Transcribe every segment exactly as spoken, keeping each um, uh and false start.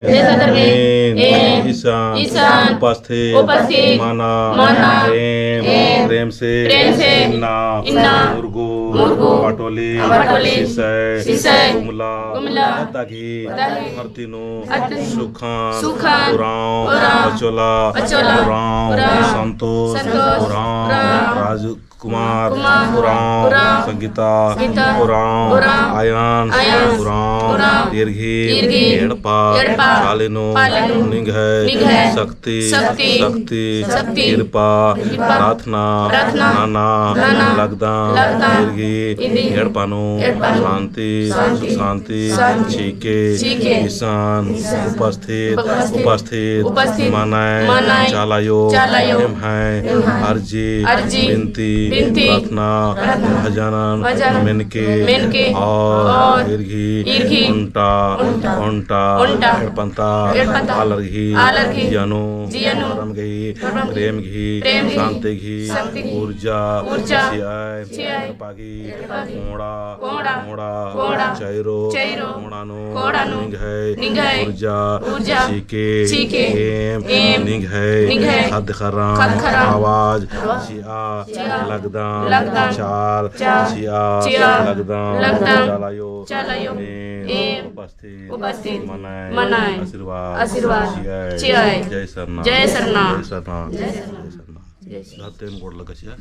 जय सरना। एन, एन, इसन, इसन, उपस्थित, उपस्थित, मना, मना, प्रेम, एम, प्रेम से, प्रेम से, इन्ना, इन्ना, मुरगु, मुरगु, पटोली, पटोली, सिसय, सिसय, गुमला, गुमला, अत्ता गही, अत्ता गही, धरती नू, धरती नू, सुखन, सुखन, उराँव, उराँव, अचोला, अचोला, उराँव, उराँव, संतोष, संतोष, उराँव, उराँव, राजू कुमार, कुमार, उराँव, उराँव, संगीता, संगीता, उराँव, उराँव, आयन, आयन, उराँव, उराँव, इरघी, इरघी, एड़पा, एड़पा, पाले नू, पाले नू, निंग्है, निंग्है, शक्ति, शक्ति, शक्ति, शक्ति, कृपा, कृपा, प्रार्थना, प्रार्थना, नना, नना, लगदम, लगदम, इरघी, इरघी, एड़पा नू, एड़पा नू, शांति, शांति, शांति, शांति, चीके, चीके, इसन, इसन, उपस्थित, उपस्थित, उपस्थित, उपस्थित, मनय, मनय, चाला अयो, चाला अयो, एम्है, एम्है, अर्जी, अर्जी, बिनती, बिनती, प्रार्थना, प्रार्थना, भजनन, भजनन, मेनके, मेनके, और, और, इरघी, इरघी, ओन्टा, ओन्टा, ओन्टा, ओन्टा, एड़पन्ता, एड़पन्ता, आलर गही, आलर गही, जिया नू, जिया नू, धरम गही, धरम गही, प्रेम गही, प्रेम गही, शांति गही, शांति गही, ऊर्जा, ऊर्जा, चिअय, चिअय, एड़पा गही, एड़पा गही, कोंड़ा, कोंड़ा, कोंड़ा, कोंड़ा, चैरो, चैरो, कोंड़ा नू, कोंड़ा नू, निंग्है, निंग्है, ऊर्जा, ऊर्जा, चीके, चीके, एम, एम, निंग्है, निंग्है, खद्द खर्रन, खद्द खर्रन, आवाज, आवाज, चिआ, चिआ, लगदम, लगदम, चाल, चाल, चिआ, चिआ, लगदम, लगदम, चाला अयो, चाला अयो, एम, एम, उपस्थित, उपस्थित, मनय, मनय, आशीर्वाद, आशीर्वाद, चिअय, चिअय, जय सरना, जय सरना, जय सरना, जय सरना, जय सरना। धरती नू गोड़ लगा चिआ।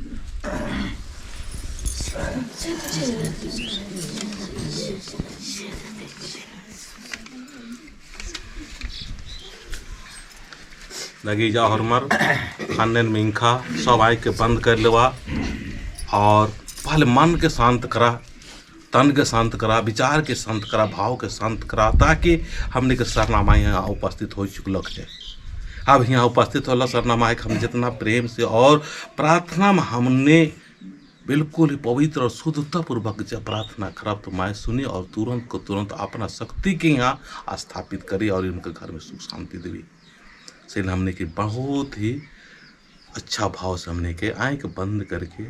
नगीजा होरमर, ख़न्नन मिंख़ा, सब आँय के बंद कर लेवा और पहले मन के शांत करा, तन के शांत करा, विचार के शांत करा, भाव के शांत करा, ताकि हमनी के सरना माई यहाँ उपस्थित हो चुकलक है। अब यहाँ उपस्थित होला सरना माई के हम जितना प्रेम से और प्रार्थना में हमने बिल्कुल ही पवित्र और शुद्धतापूर्वक जब प्रार्थना करब तो माई सुनी और तुरंत को तुरंत अपना शक्ति के यहाँ स्थापित करी और इनके घर में सुख शांति देवी। इसलिए हमने के बहुत ही अच्छा भाव से हमने के आँख बंद करके,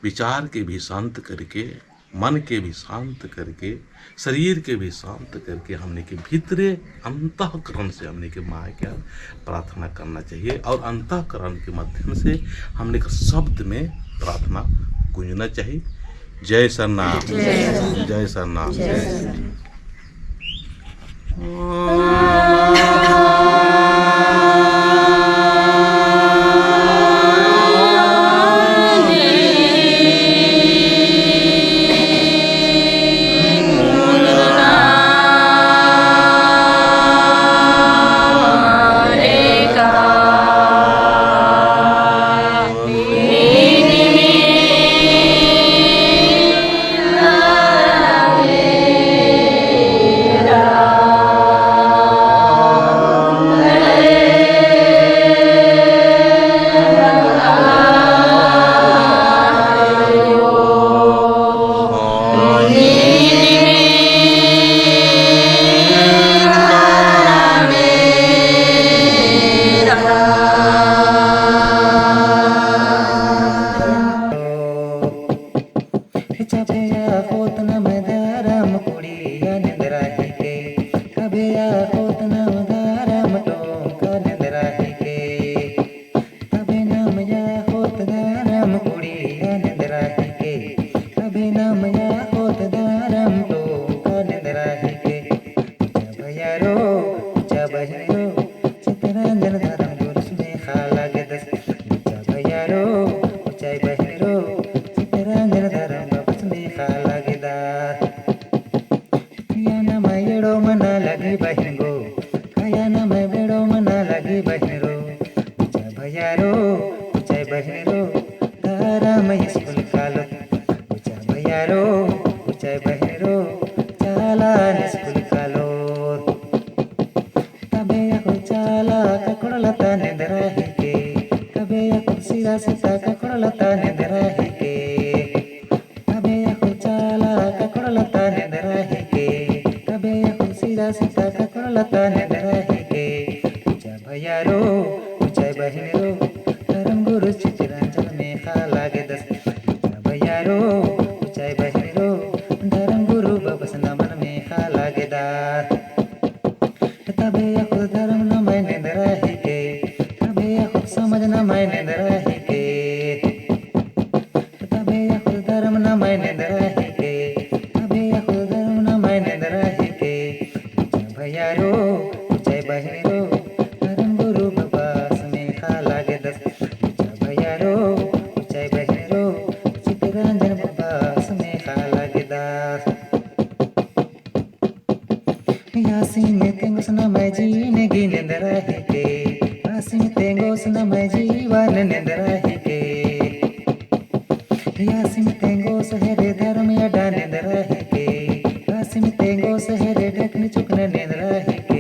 विचार के भी शांत करके, मन के भी शांत करके, शरीर के भी शांत करके, हमने के भीतरे अंतःकरण से हमने के माँ के प्रार्थना करना चाहिए और अंतःकरण के माध्यम से हमने के शब्द में प्रार्थना गूंजना चाहिए। जय सरना, जय सरना। जय सरना। जय सरना। चबया खोत नम धरम कुड़िया निंदरा हिके, चबया खोत नम धरम टोंका निंदरा हिके। तबे नम या खोत धरम कुड़िया निंदरा हिके, तबे नम या खोत धरम टोंका निंदरा हिके। ऊँचा भैया रो, ऊँचा बहिन रो, चितरंजन धरम गुरुस में खा लागदस। ऊँचा भैया रो, ऊँचा बहिन रो, चितरंजन धरम बाबस में खा लागदस। या नम एड़ो मना लगी बहिन गो, या नम एड़ो मना लगी बहिन रो। ऊँचा भैया रो, ऊँचा बहिन रो, धरम स्कूल कालो। ऊँचा भैया रो, ऊँचा बहिन रो, चाला स्कूल कालो। तबे अखो चाला ककड़ो लता निंदरा हिके, तबे अखो सिरा सीता ककड़ो लता निंदरा हिके। तबे अखो चाला ककड़ो लता निंदरा हिके, तबे अखो सिरा सीता ककड़ो लता निंदरा हिके। ऊँचा भैया रो, ऊँचा बहिन रो, धरम गुरु चितरंजन में खा लागदस। ऊँचा भैया रो, ऊँचा बहिन रो, धरम गुरु बाबस नमन में खा लागदस। तबे अख़ुद धर्म नम्है नेन्दरा हिके, तबे अख़ुद समाज नम्है नेन्दरा हिके। तबे अख़ुद धर्म नम्है नेन्दरा हिके, तबे अख़ुद धर्म नम्है नेन्दरा हिके। बुचा भैयारो, बुचा बहिनरो, धर्म गुरु बाबस मेख़ा लगदस। बुचा भैयारो, बुचा बहिनरो, चितरंजन बाबस मेख़ा लगदस। यासिम तेंगोस नम्है जिनगी नेन्दरा हिके, यासिम तेंगोस नम्है जीवन नेन्दरा हिके। यासिम तेंगोस हेरे धर्म अड्डा नेन्दरा हिके, यासिम तेंगोस हेरे ढकनी चुकना नेन्दरा हिके।